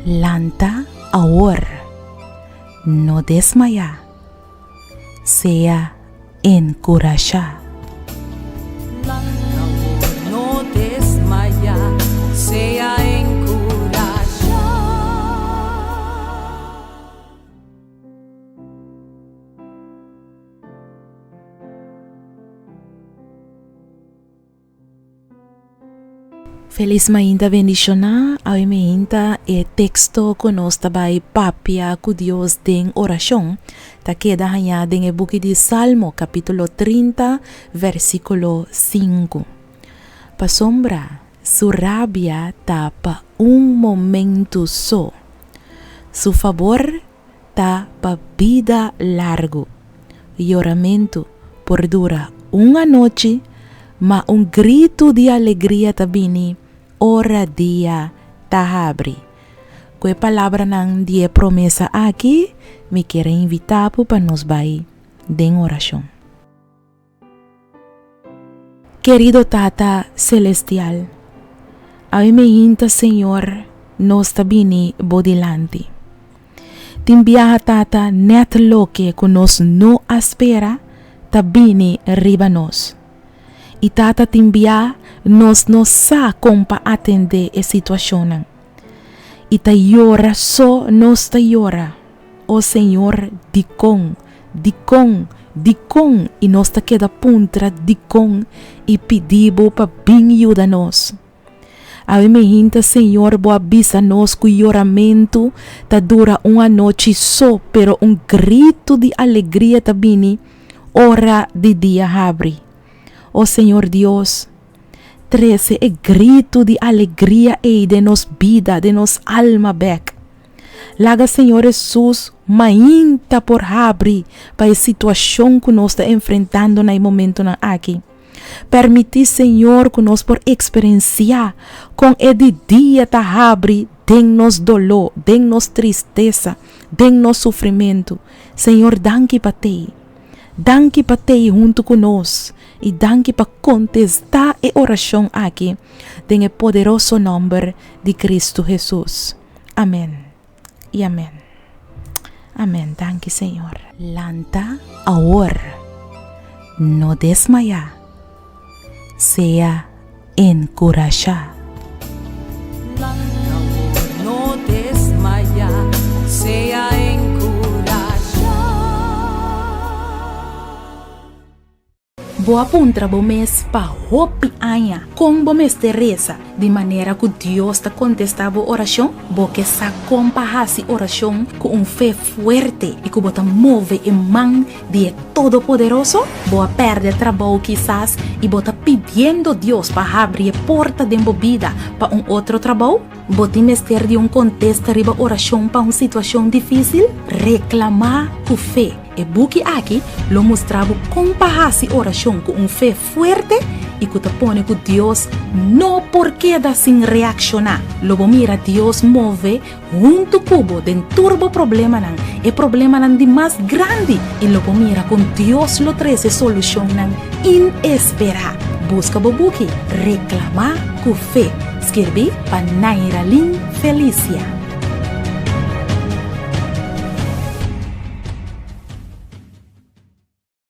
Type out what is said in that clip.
Lanta awor, no desmayá, sea enkurashá. Lanta awor, no desmayá, sea enkurashá. Felis mainta bendishoná, awe mainta e teksto ku nos ta bai papia ku Dios den orashon ta keda hañá den e buki di Salmo kapítulo 30 versíkulo 5. Pasobra su rabia ta pa un momentu so, su fabor ta pa bida largu. Yoramentu por dura un anochi, ma un gritu di alegria ta bini ora dia ta habri. Ku e palabranan di e promesa aki, mi kier a invitá bo pa nos bai den orashon. Kerido Tata Celestial, awe meinta Señor nos ta bini bo dilanti. Tin biaha Tata net loke ku nos no a spera ta bini riba nos. I Tata tin bia nos no sa kon pa atendé e situashonnan. I ta yora so nos ta yora. O Señor, dikon, dikon, dikon i nos ta keda puntra dikon i pidi Bo pa bin yuda nos. Awe mehinta Señor Bo a bisa nos ku yoramentu ta dura un anochi so pero un gritu di alegria ta bini ora di dia habri. O Señor Dios, trese e gritu di alegria ei den nos bida, den nos alma bek. Laga Señor Hesus mainta por habri pa e situashon ku nos ta enfrentando na e momentonan aki. Permití Señor ku nos por eksperensiá kon e di dia ta habri den nos doló, den nos tristesa, den nos sufrimentu. Señor danki pa tei. Danki pa tei huntu ku nos i danki pa kontestá e orashon aki den e poderoso nòmber di Kristu Hesus. Amen y amen. Amen danki Señor. Lanta awor, no desmayá, sea enkurashá. Lanta awor, no desmayá, sea enkurashá. Bo a puntra bo mes pa hopi aña kon bo mester resa di manera ku Dios ta kontestá bo orashon? Bo ke sa kon pa hasi orashon ku un fe fuerte i ku bo ta move e man di e Todopoderoso? Bo a pèrdè trabou kisas i bo ta pidiendo Dios pa habri e porta den bo bida pa un otro trabou? Bo tin mester di un kontesta riba orashon pa un situashon difísil? Reklamá ku fe! E buki aki lo mustra bo kon pa hasi orashon ku un fe fuerte i ku ta pone ku Dios no por keda sin reakshoná. Lo bo mira Dios move huntu ku bo den tur bo problemanan, e problemanan di mas grandi, i lo bo mira kon Dios lo trese solushonnan inesperá. Buska bo buki Reklamá ku Fe, skirbí pa Nairalyn Felicia.